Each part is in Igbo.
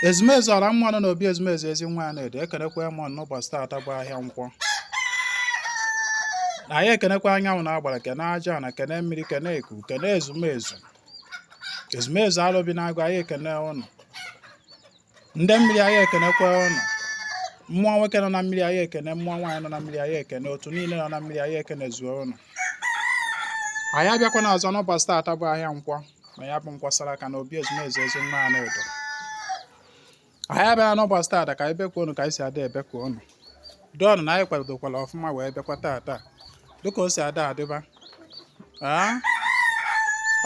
Ezumezu ọra mmụọ nọ n'obi ezumezu Ezinwa Anaedo ekenekwa m ụnụ n'ụbọchị taata bụ ahịa nkwọ. Na anyị ekenekwa anyanwụ na agbara, kene aja na kene mmiri, kene eku, kene ezumezu, ezumezu alụbi na-agụ. Anyị ekene ụnụ ndị mmiri, anyị ekenekwa ụnụ mmụọ nwoke nọ na mmiri, anyị ekene mmụọ nwaanyị nọ na mmiri, anyị ekene otu niile nọ na mmiri, anyị ekenezuo ụnụ. Anyị abịakwana ọzọ n'ụbọchị taata bụ ahịa nkwọ ma ya bụ nkwọ sara aka na obi ezumezu Ezinwa Anaedo. Anyị abịara n'ụbọchị taata ka anyị bekuo ụnụ ka anyị si ada ebekuo ụnụ dọọnụ na anyị kwadokwara ọfụma wee bịakwa taata dịka o si ada adịba.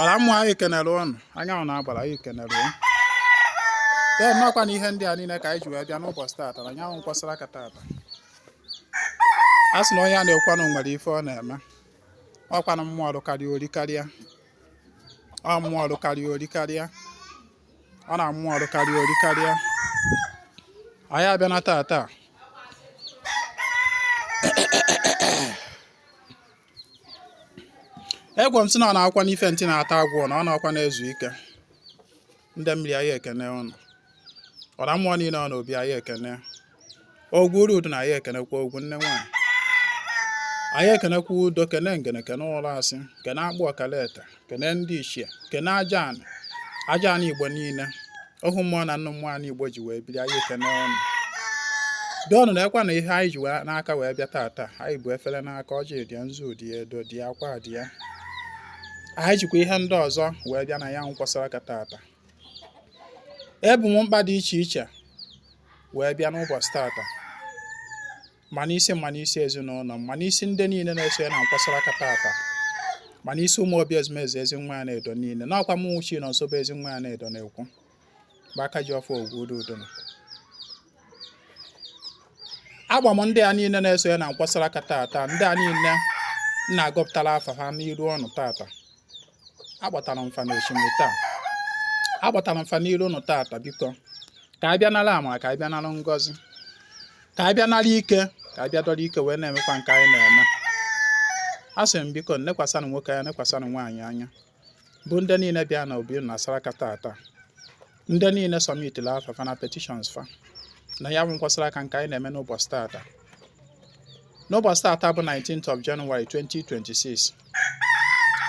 Ọra mmụọ, anyị kenere ụnụ. Anyanwụ na agbara, anyị kenere ụnụ. Ee, nnọkwa na ihe ndị a niile ka anyị ji wee bịa n'ụbọchị taata na anyanwụ nkwọsara aka taata. A sị na onye a na-ekwanụ nwere ife ọ na-eme, ọkwanụ mmụọ rụkarịa ori karịa, ọ mmụọ rụkarịa ori karịa, ọ na mmụọ rụkarịa ori karịa. Anyị abịa na taata. Egwa m sị na ọ na-akwa n'ife ntị na-ata agwọ na ọ na-akwa na-ezu ike. Ndị mmiri, anyị ekene ụnụ. Ọra mmụọ niile ọ n'obi, anyị ekene. Ogwu uru udo na anyị ekenekwa ogwu nne nwaanyị. Anyị ekenekwa udo, kene ngene, kene ụlọ asị, kene akpụ ọkalete, kene ndị ichie, kene aja anị, aja anị Igbo niile, ohu mmụọ na nnu mmụọ anị Igbo ji wee biri. Anyị ekene ụnụ doonụ na ekwa na ihe anyị ji n'aka wee bịa taata. Anyị bụ efere n'aka, ọjị dị ya, nzu dị ya, edo dị ya, akwa dị ya. Anyị jikwa ihe ndị ọzọ wee bịa na ya nkwọsara aka taata. Ebu m mkpa dị iche iche wee bịa n'ụbọchị taata, ma n'isi, ma n'isi ezinụlọ m, ma n'isi ndị niile na-esonye na nkwasara aka taata, ma n'isi ụmụ obi ezumezu Ezinwa Anaedo niile. N'ọkwa mụ Chinonso bụ Ezinwa Anaedo na-ekwu bụ aka ji ọfọ ogwu udo udo. Agba m ndị a niile na-esonye na nkwasara aka taata, ndị a niile m na-agọpụtara afa ha n'iru ọnụ taata, akpọtara m fa n'osimiri taa, akpọtara m fa n'iru ụnụ taata. Biko, ka a bịa nara amara, ka a bịa nara ngọzi, ka a bịa nara ike, ka a bịa dọrọ ike wee na-emekwa nke anyị na-eme. A sị m, biko, nekwasanụ nwoke anya, nekwasanụ nwaanyị anya, bụ ndị niile bịa na obi na saraka taata, ndị niile submitiri afa fa na petitions fa na ya bụ nkwasara aka nke anyị na-eme n'ụbọchị taata. N'ụbọchị taata bụ 19th of January 2026,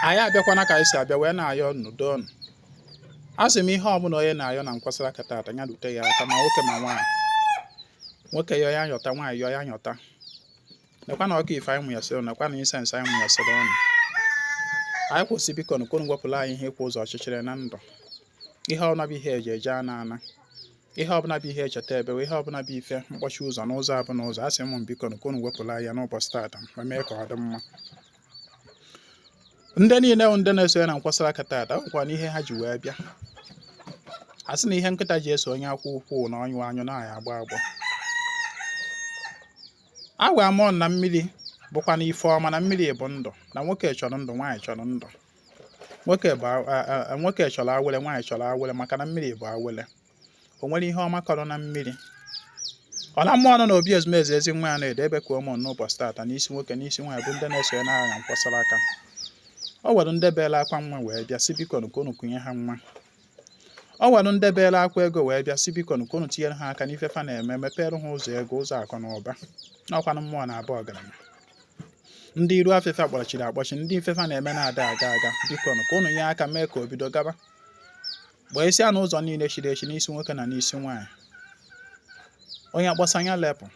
anyị abịakwana ka anyị si abịa wee na-ayọ n'udo unu. A sị m, ihe ọbụla onye na-ayọ na nkwasara aka taata, ya rute ya aka, ma nwoke ma nwaanyị. Nwoke yọọ ya nyọta, nwaanyị yọọ ya nyọta. Nekwa na ọkụ ife anyị mụnyesịrị ụnụ, nekwa na incense anyị mụnyesịrị ụnụ. Anyị kwụsị, biko, nụ unu wepụrụ anyị ihe ịkwụ ụzọ ọchịchịrị na ndụ, ihe ọbụla bụ ihe eji eje ana ana, ihe ọbụla bụ ihe echeta ebe, ihe ọbụla bụ ife mkpọchi ụzọ n'ụzọ abụ n'ụzọ. Asị m, biko, nụ unu wepụrụ anyị ya n'ụbọchị taata ma mee ka ọ dị mma. Ndị niile bụ ndị na-esonye na nkwasara aka taata nwekwa na ihe ha ji wee bịa. A sị na ihe nkịta ji eso onye akwụ ụkwụ na ọnyụ anyụ na-anya agbọ agbọ. Agwa m na mmiri bụkwa na ife ọma, na mmiri bụ ndụ, na nwoke chọrọ ndụ, nwaanyị chọrọ ndụ, nwoke bụ nwoke chọrọ awele, nwaanyị chọrọ awele, maka na mmiri bụ awele. O nwere ihe ọma kọrọ na mmiri. Ọ na mmụọ nọ n'obi ezumezu Ezinwa Anaedo ebe ka ụmụ n'ụbọchị taata, n'isi nwoke, n'isi nwaanyị, bụ ndị na-esonye n'agha na nkwasara aka. O nwere ndị beela akwa nwa wee bịa si, biko, ka unu kunye ha nwa. O nwere ndị beela akwa ego wee bịa si, biko, ka unu tinyere ha aka n'ife fa na-eme, mepere ha ụzọ ego, ụzọ akụ na ụba. N'ọkwanụ mmụọ na-abụ ọgaranya. Ndị iru afefe kpọchiri akpọchi, ndị ifefa na-eme na-ada aga aga, biko, ka unu nye aka mee ka o bido gaba. Gbanyesịa n'ụzọ niile chiri echi, n'isi nwoke na n'isi nwaanyị. Onye akpọsa anya lepụ.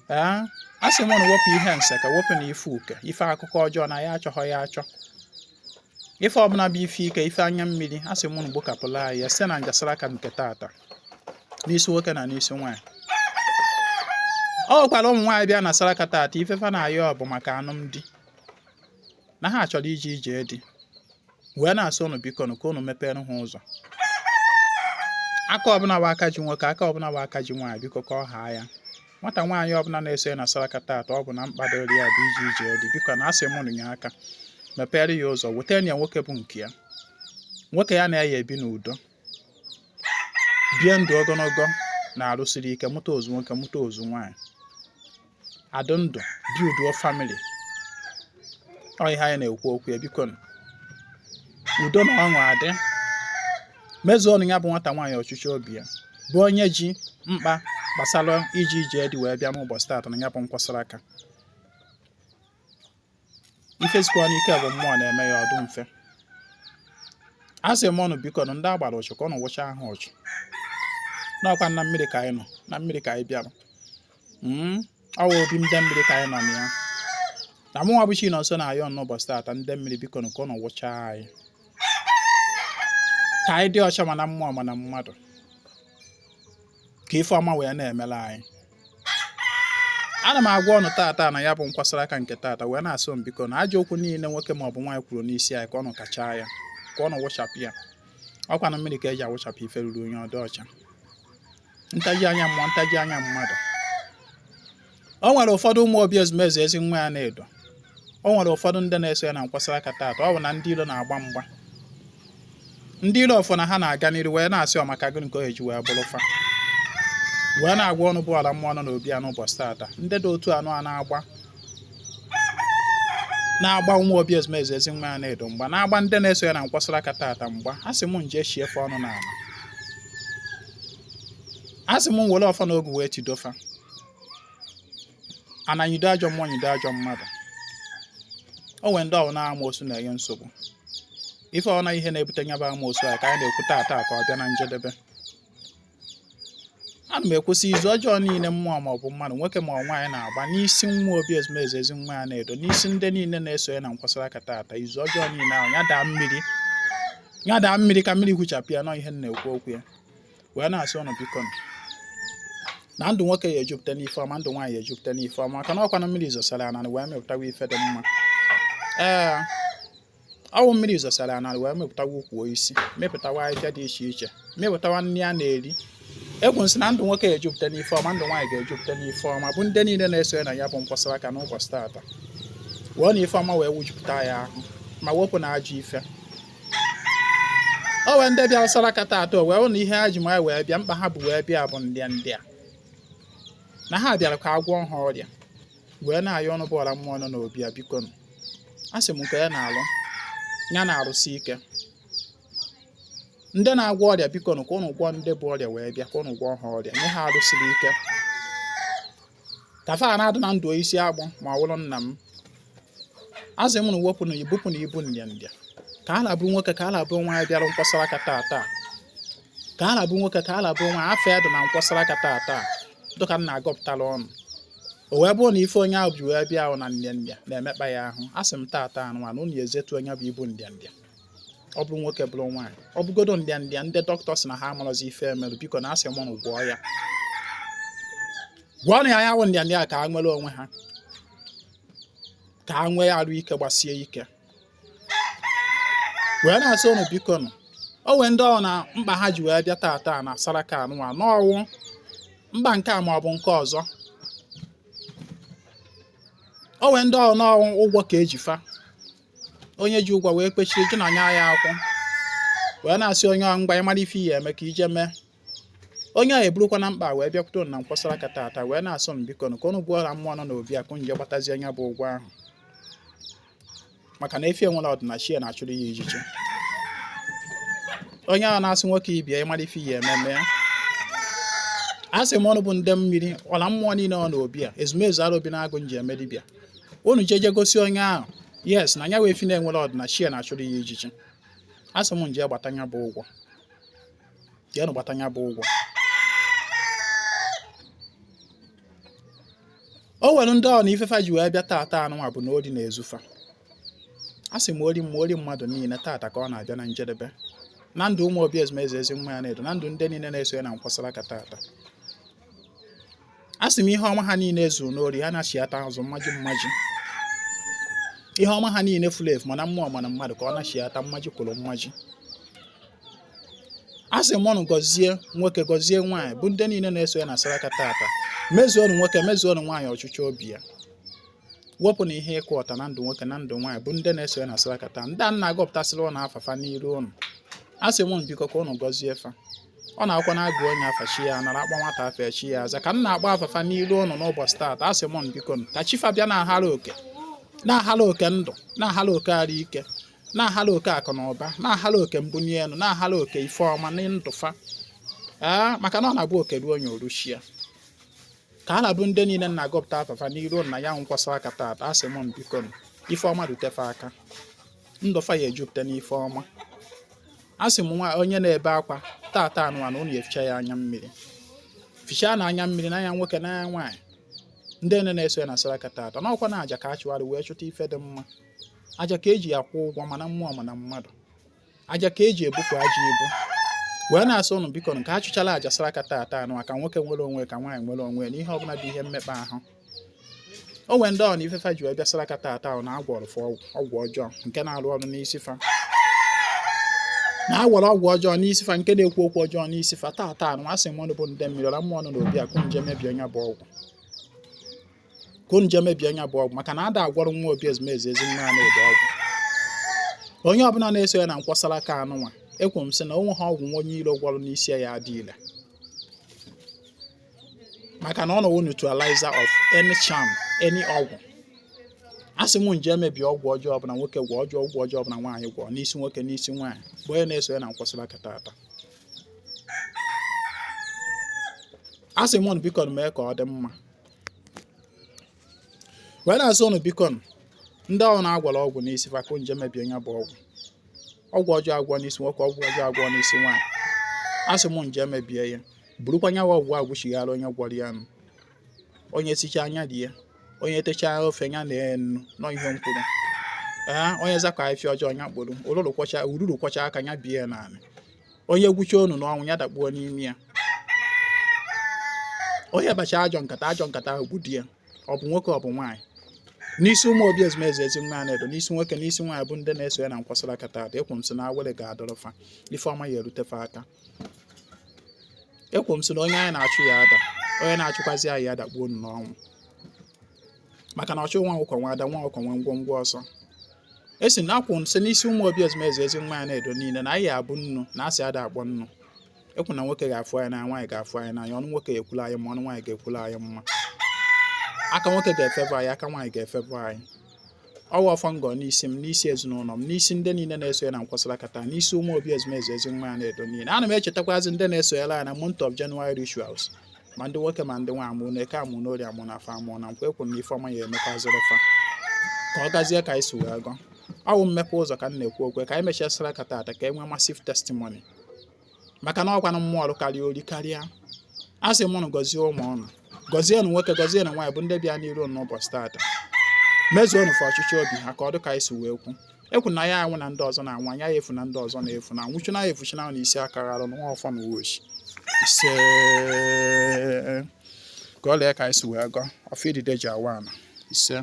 Ee, a sị m unu wepụ ihe nse, ka wepụ na ife uke, ife akụkọ ọjọọ na ya achọghọ ya achọ, ife ọbụla bụ ife ike, ife anya mmiri. A sị m unu gbokapụla anyị ya site na njasara aka nke taata, n'isi nwoke na n'isi nwaanyị. Ọ nwekwara ụmụ nwaanyị bịa na saraka taata, ife fa na-ayọ bụ maka alụmdi, na ha chọrọ ije ije di, wee na-asị unu, biko, ka unu mepere ha ụzọ. Aka ọbụla bụ aka ji nwoke, aka ọbụla bụ aka ji nwaanyị, biko, ka ọ haa ya. Nwata nwaanyị ọbụla na-esonye na saraka taata, ọ bụ na mkpa dịrị ya bụ ije ije di, biko, na asị m unu nye aka mepere ya ụzọ, wetara ya nwoke bụ nke ya, nwoke ya na-eya ebi n'udo, bie ndụ ogologo na arụsiri ike, mụta ozu nwoke, mụta ozu nwaanyị, adụ ndụ, builduo family. Ọ ihe anyị na-ekwu okwu ya. Biko, udo na ọṅụ adị. Mezuonụ ya bụ nwata nwaanyị ọchịchọ obi ya, bụ onye ji mkpa gbasara ije ije dị wee bịa n'ụbọchị taata na ya bụ nkwasara aka. Ife sikwa n'ike bụ mmụọ na-eme ya ọ dụ mfe. A sị m ụnụ biko nụ, ndị a gbara ụchụ ka ụnụ wụcha ha ụchụ. N'ọkwa na mmiri ka anyị nọ, na mmiri ka anyị bịara. Ọ wụ obi ndị mmiri ka anyị nọ na ya. Na mụnwa bụ Chinonso na-ayọ n'ụbọchị taata, ndị mmiri biko nụ ka ụnụ wụchaa anyị, ka anyị dị ọcha ma na mmụọ ma na mmadụ, ka ife ọma wee na-emere anyị. Ana m agwa ụnụ taata na ya bụ nkwasara aka nke taata wee na-asị m biko na ajọ okwu niile nwoke ma ọ bụ nwaanyị kwuru n'isi anyị, ka ụnụ kachaa ya, ka ụnụ wụchapụ ya. Ọkwa na mmiri ka eji awụchapụ ife ruru unyi, ọ dị ọcha. Ntaji anya mmụọ, ntaji anya mmadụ. O nwere ụfọdụ ụmụ obi ezumezu ezi nwa ya na-edo. O nwere ụfọdụ ndị na-eso ya na nkwasara aka taata. Ọ bụ na ndị ilo na-agba mgba, ndị ilo ọfọ na ha na-aga n'iru wee na-asị ọ maka gịnị ka o eji wee bụrụ fa, wee na-agwa ọnụ bụ ala mmụọ nọ n'obi ya n'ụbọchị taata. Ndị dị otu anụ a na-agba na-agba ụmụ obi ezumezu ezi nwa ya na-edo mgba, na-agba ndị na-eso ya na nkwasara aka taata mgba, a sị m nje chiefe ọnụ n'ala, a sị m were ọfọ na ogu wee tidofa ana, nyido ajọ mmụọ, nyido ajọ mmadụ. O nwere ndị ọwụ na amoosu na-enye nsogbu. Ife ọ na ihe na-ebute nya bụ amoosu a ka anyị na-ekwu taata ka ọ bịa na njedebe. Ana m ekwusị izu ọjọọ niile mmụọ ma ọ bụ mmadụ, nwoke ma ọ nwaanyị, na-agba n'isi nwa obi ezumezu ezi nwa ya na-edo, n'isi ndị niile na-eso ya na nkwasara aka taata. Izu ọjọọ niile ahụ, ya daa mmiri, ya daa mmiri, ka mmiri huchapụ ya. Nọ ihe m na-ekwu okwu ya wee na-asị ụnụ biko na ndụ nwoke ya ejupụta n'ife ọma, ndụ nwaanyị ya ejupụta n'ife ọma, maka na ọkwa na mmiri zosara ana wee mepụtawa ife dị mma. Ee, ọwụ mmiri zosara ana wee mepụtawa ukwu osisi, mepụtawa ahịhịa dị iche iche, mepụtawa nri a na-eri. Egwu nsị na ndụ nwoke ya ejupụta n'ife ọma, ndụ nwaanyị ga-ejupụta n'ife ọma, bụ ndị niile na-eso ya na ya bụ nkwasara aka n'ụbọchị taata. Wee na ife ọma wee wujupụta ya ahụ ma wepụ na ajọ ife. O wee ndị bịara saraka taata, o wee hụ na ihe ha ji ma wee bịa, mkpa ha bụ wee bịa bụ ndị ndị a na ha bịara ka a gwọọ ha ọrịa, wee na-ayọ ọnụ bụ ọra mmụọ nọ n'obi ya biko nụ. A sị m nke ya na-alụ ya na-arụsi ike. Ndị na-agwọ ọrịa, biko nụ ka ụnụ gwọọ ndị bụ ọrịa wee bịa, ka ụnụ gwọọ ha ọrịa, nye ha arụsiri ike, ka fa na-adụ na ndụ isi agbụ ma ọ wụrụ nna m. Asị m na wepụ na ibupụ na ibu ndịa ndịa, ka a na-abụ nwoke, ka a na-abụ nwaanyị bịara nkwasara aka taata, ka a na-abụ nwoke, ka a na-abụ nwaanyị afọ ya dị na nkwasara aka taata, dịka m na-agọpụtara ọnụ. O wee bụrụ na ife onye ahụ ji wee bịa ahụ na ndịa ndịa na-emekpa ya ahụ, asị m taata anụmanụ na unu ezetu onye bụ ibu ndịa ndịa. Ọ bụrụ nwoke, bụrụ nwaanyị, ọ bụgodo ndịa ndịa ndị dọkịta sị na ha amarọzi ife emerụ, biko na asị m ụnụ gwọọ ya, gwọọ na ya, ya wụ ndịa ndịa, ka ha nwere onwe ha, ka ha nwee arụ ike, gbasie ike. Wee na-asị ụnụ biko nụ, o nwee ndị ọ na mkpa ha ji wee bịa taata na saraka anụnwa n'ọwụ mkpa nke a ma ọ bụ nke ọzọ. O nwee ndị ọ n'ọwụ ụgwọ ka eji fa, onye ji ụgwọ wee kpechiri ji na anya ya akwụ, wee na-asị onye ahụ, mgba ịmara ife ya eme ka ije mee. Onye ahụ eburukwa na mkpa wee bịakwute ụnụ na nkwasara aka taata, wee na-asụ m biko nụ ka ụnụ gwọọ mmụọ nọ n'obi a, ka ụnụ je gbatazie anya bụ ụgwọ ahụ, maka na efi enwere ọdịnachi ya na-achụrụ ya ijiji. Onye ahụ na-asị nwoke ibia, ịmara ife ya eme mee. A sị m ọnụ bụ ndị mmiri, ọla mmụọ niile ọ n'obi a, ezumezu arobi na-agụ nji eme dibịa, unu jeje gosi onye ahụ yes na ya wee efi na-enwere ọdịnachi ya na-achụrụ ya ijiji. A sị m nje gbata ya bụ ụgwọ, jeenụ gbata ya bụ ụgwọ. O nwere ndị ọ na ifefa ji wee bịa taata anụnwa bụ na ori na-ezufa. A sị m ori ma ori mmadụ niile taata ka ọ na-abịa na njedebe na ndụ ụmụ obi ezumezu ezi nwa ya na-edo, na ndụ ndị niile na-eso ya na nkwasara aka taata. A sị m ihe ọma ha niile zuru n'ori, ha na-achịata azụ mmaji mmaji. Ihe ọma ha niile furu efu, mana mmụọ mana mmadụ, ka ọ na-achịata mmaji kwuru mmaji. A sị m ọnụ gọzie nwoke, gọzie nwaanyị, bụ ndị niile na-eso ya na saraka taata. Mezuonụ nwoke, mezuonụ nwaanyị ọchịchọ obi ya. Wepụ na ihe ịkụ ọta na ndụ nwoke na ndụ nwaanyị, bụ ndị na-eso ya na saraka taa. Ndị a na-agọpụtasịrị ụnụ afafa n'iru ụnụ, a sị m biko ka ụnụ gọzie fa. Ọ na-akwụkwọ na-agụ onye afa chi ya nara, akpọ nwata afa chi ya aza. Ka m na-akpọ afafa n'iru ụnụ n'ụbọchị taata, a sị m biko ka chi fa bịa na-ahara oke, na-ahara oke ndụ, na-ahara oke ara ike. Na-ahala oke akụ na ụba, na-ahala oke mbunye elu, na-ahala oke ife ọma na ndụ fa. Ee, maka na ọ na-abụ oke ruo onye oruchia. Ka a na-abụ ndị niile na-agụpụta afa fa n'iru na ya nkwasa aka taata, asị m biko, ife ọma rutefe aka, ndụ fa ya ejupụta n'ife ọma. Asị m nwa onye na-ebe akwa taata anụwa na unu eficha ya anya mmiri, fichaa na anya mmiri n'anya nwoke, n'anya nwaanyị, ndị nne na-eso ya na saraka taata. N'ọkwa na aja ka a chụgharị wee chụta ife dị mma. Aja ka eji akwụ ụgwọ, mana mmụọ mana mmadụ. Aja ka eji ebupụ ajọ ibu. Wee na-asị ụnụ biko, nke a chụchala aja saraka taata anụ, ka nwoke nwere onwe, ka nwaanyị nwere onwe na ihe ọbụla bụ ihe mmekpa ahụ. O nwere ndị ọ na ifefa ji wee bịa saraka taata ahụ na agwọrọ fa ọgwụ ọjọọ nke na-arụ ọrụ n'isi fa, na agwọrọ ọgwụ ọjọọ n'isi fa nke na-ekwu okwu ọjọọ n'isi fa taata anụ. Asị m bụ ndị mmiri ọra mmụọ nọ n'obi a, nje mebie nya bụ ọgwụ, ka unu jee mebie nya bụ ọgwụ, maka na ada agwọrọ nwa obi ezumezu ezi nwa na-edo ọgwụ. Onye ọbụla na-eso ya na nkwasara aka anụnwa, ekwu m sị na onwe ha ọgwụ nwa onye iro gwọrọ n'isi ya adị ile, maka na ọ nọwo neutralizer of any charm, any ọgwụ. Asị m nje mebie ọgwụ ọjọọ ọbụla nwoke gwọ ọjọọ, ọgwụ ọjọọ ọbụla nwaanyị gwọ n'isi nwoke, n'isi nwaanyị, bụ onye na-eso ya na nkwasara aka taata. Asị m biko mee ka ọ dị mma. Wee na-asị ụnụ biko, ndị ọrụ na-agwọrọ ọgwụ n'isi fa, ka nje mebie ya bụ ọgwụ, ọgwụ ọjọọ agwọ n'isi nwoke, ọgwụ ọjọọ agwọ n'isi nwaanyị. Asị m nje mebie ya, burukwa nya ọgwụ agwụchighara onye gwọrọ ya nụ. Onye sichaa anya rie, onye techaa ofe ya na enu nọ ihe mkpụrụ. Ee, onye zakọ afịa ọjọọ ya kpụrụ ụrụrụ kwọcha, ururu kwọcha aka ya bie n'ala. Onye gwucha onu n'ọnwụ ya dakpuo n'ime ya. Onye bacha ajọ nkata, ajọ nkata ahụ gbu di ya, ọ bụ nwoke, ọ bụ nwaanyị. N'isi ụmụ obi ezumezu ezi nwa na-edo, n'isi nwoke, n'isi nwaanyị, bụ ndị na-eso ya na nkwasara aka taata, ekwu m sị na awere ga-adọrọ fa, ife ọma ya erutefa aka. Ekwu m sị na onye anyị na-achụ ya ada, onye na-achụkwazi anyị ya dakpuo n'ọnwụ, maka na ọchụ nwa ọkụkọ nwe ada, nwa ọkụkọ nwe ngwongwo ọsọ. Esi na akwụ nsị n'isi ụmụ obi ezumezu ezi nwa ya na-edo niile na anyị abụ nnu na asị ada akpọ nnu. Ekwu na nwoke ga-afụ anyị n'anya, nwaanyị ga-afụ anyị n'anya, ọnụ nwoke ga-ekwulu anyị mma, ọnụ nwaanyị ga-ekwulu anyị mma, aka nwoke ga-efebụ anyị, aka nwaanyị ga-efebụ anyị. Ọwa ọfọ ngọ n'isi m, n'isi ezinụlọ m, n'isi ndị niile na-eso ya na nkwasara aka, n'isi ụmụ obi ezumezu ezi nwa ya na-edo niile. Ana m echetakwazi ndị na-esonyere anyị na month of January rituals, ma ndị nwoke ma ndị nwaanyị, amụ na eke, amụ na orie, amụ na afọ, amụ na nkwa. Ekwu na ife ọma ya emekwazịrị fa, ka ọ gazie ka anyị si wee gọọ. Ọwụ mmepe ụzọ ka m na-ekwu okwu, ka anyị mechasịrị aka taata, ka e nwee massive testimony, maka na ọkwanụ mmụọ ọrụ karịa ori karịa. A sị m ụnụ gọzie ụmụ ụnụ, gọzienụ nwoke, gọzienụ nwaanyị, bụ ndị bịa n'iru n'ụbọchị taata. Mezuonụ fa ọchịchị obi ha, ka ọ dị ka anyị si wee kwu. Ekwu na ya anwụ na ndị ọzọ na-anwụ, anya ya efu na ndị ọzọ na-efu, na anwụchu na ya efuchi na isi aka gharụ nwa ọfọ na uwe ochi. Ise, ka ọ lee ka anyị si wee gọọ ọfọ idide ji awa ana. Ise.